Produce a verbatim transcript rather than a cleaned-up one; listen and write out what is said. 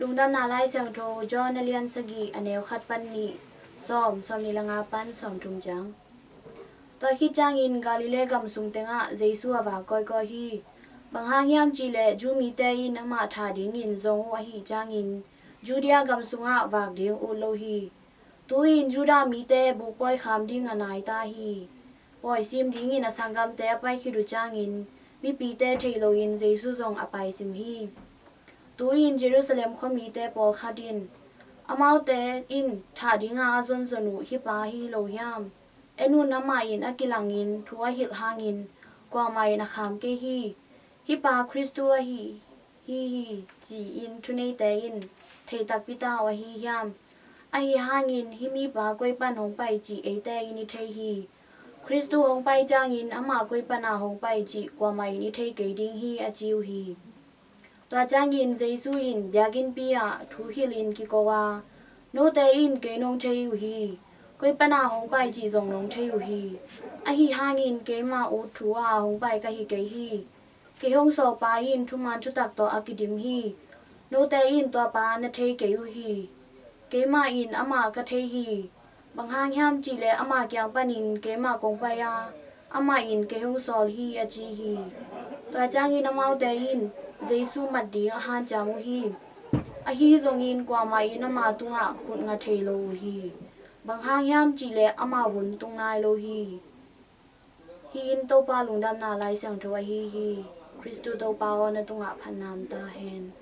Lungdamna Lai Siangtho John a lian sagih, a neu khat pan nih, sawm, sawm nih le nga pan sawm thum ciang. Tua khit ciangin Galilee gam sung tengah Jesu a vak kawikawi hi. Bang hang hiam cihleh Jew mite in amah thah dingin zong uh ahih ciangin Judea gam sungah vak ding ut lo hi. Tu-in Judah mite bukpawi kham ding a nai ta hi. Pawi sim dingin a sanggamte a pai khit uh ciangin mipite thei loin Jesu zong a pai sim hi. Tu-in Jerusalem khuamite pawlkhat in, "Amaute in thah dinga a zonzon uh hih pa hi lo hiam? En un, amah in a kilangin thu a hilh hangin kuamah in a kham kei hi. Hih pa Khristu ahi hi hi," ci-in thuneite in thei takpi ta uh ahi hiam? Ahi hangin hih mipa koi pan hong pai cih eite in i thei hi. Khristu hong pai ciangin amah koi pana hong pai cih kuamah in i thei kei ding hi, a ci uh hi. Tua ciangin Jesu in biakinnpi ah thu hilhin kiko a, "Note in kei nong thei uh hi. Koi pana hong pai cih zong nong thei uh hi. Ahi hangin keimah ut thu a hong pai ka hi kei hi. Kei hong sawlpa in thuman thutak tawh a kidim hi. Note in tua pa na thei kei uh hi. Keimah in amah ka thei hi. Bang hang hiam cihleh ama kiang panin keimah kong pai a, amah in kei hong sawl hi," a ci hi. Tua ciangin amaute in Jesu mat ding a hanciam uh hi. Ahi zongin kuamah in ama tungah khut nga thei lo uh hi. Bang hang hiam cihleh ama vun tung nai lo hi. Hih in Topa Lungdamna Lai Siangtho ahi hi. Khristu Topa aw, na tungah phatna om ta hen.